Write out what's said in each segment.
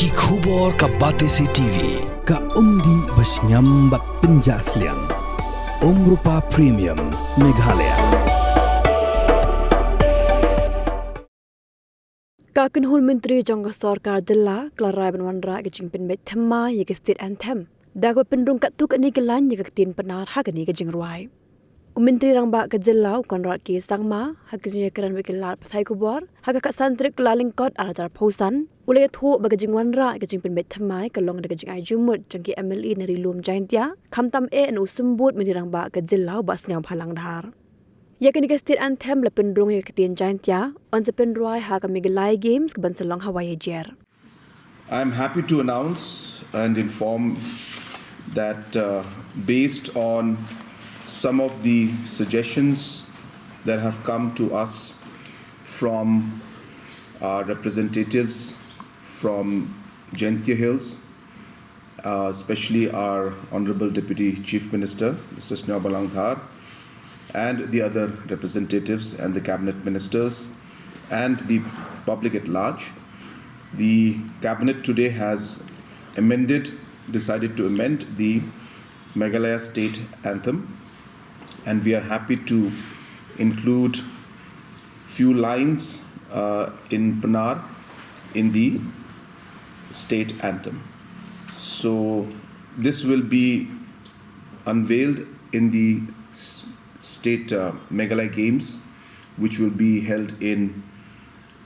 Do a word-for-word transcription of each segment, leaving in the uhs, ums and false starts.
Ki khubor ka Batesi T V, ka umdih ba shngiam bad pynjah sliang. Umrupa Premium, Meghalaya. Ka kynhun myntri jong ka sorkar jylla ka la rai ban wanrah ka jingpynbeit thymmai ïa ka State Anthem da kaba pynrung katto katne ki lain ïa ka ktien Pnar ha kane ka jingrwai. U Myntri Rangbah ka jylla u Conrad K Sangma ha ka jingïakren bad ki lad pathai khubor ha ka khatsan tarik Kyllalyngkot arhajar arphew san u la ïathuh ba ka jingwanrah ka jingpynbeit thymmai ka long da ka jingai jingmut jong ki M L A na Ri Lum Jaintia, khamtam eh na u Symbud Myntri Rangbah ka jylla u Bah Sniawbhalang Dhar. Ïa kane ka State Anthem la pynrung ïa ka ktien Jaintia, yn sa pynrwai ha ka Meghalaya Games ka ban sa long ha Wahiajer. I'm happy to announce and inform that, uh, based on some of the suggestions that have come to us from our representatives from Jaintia Hills, uh, especially our Honorable Deputy Chief Minister, Mister Sniawbhalang Dhar, and the other representatives and the cabinet ministers and the public at large. The cabinet today has amended, decided to amend the Meghalaya state anthem, and we are happy to include few lines, uh, in Pnar in the state anthem. So this will be unveiled in the s-, state, uh, Meghalaya Games, which will be held in,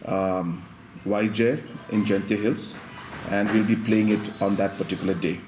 um, Wahiajer in Jaintia Hills, and we'll be playing it on that particular day.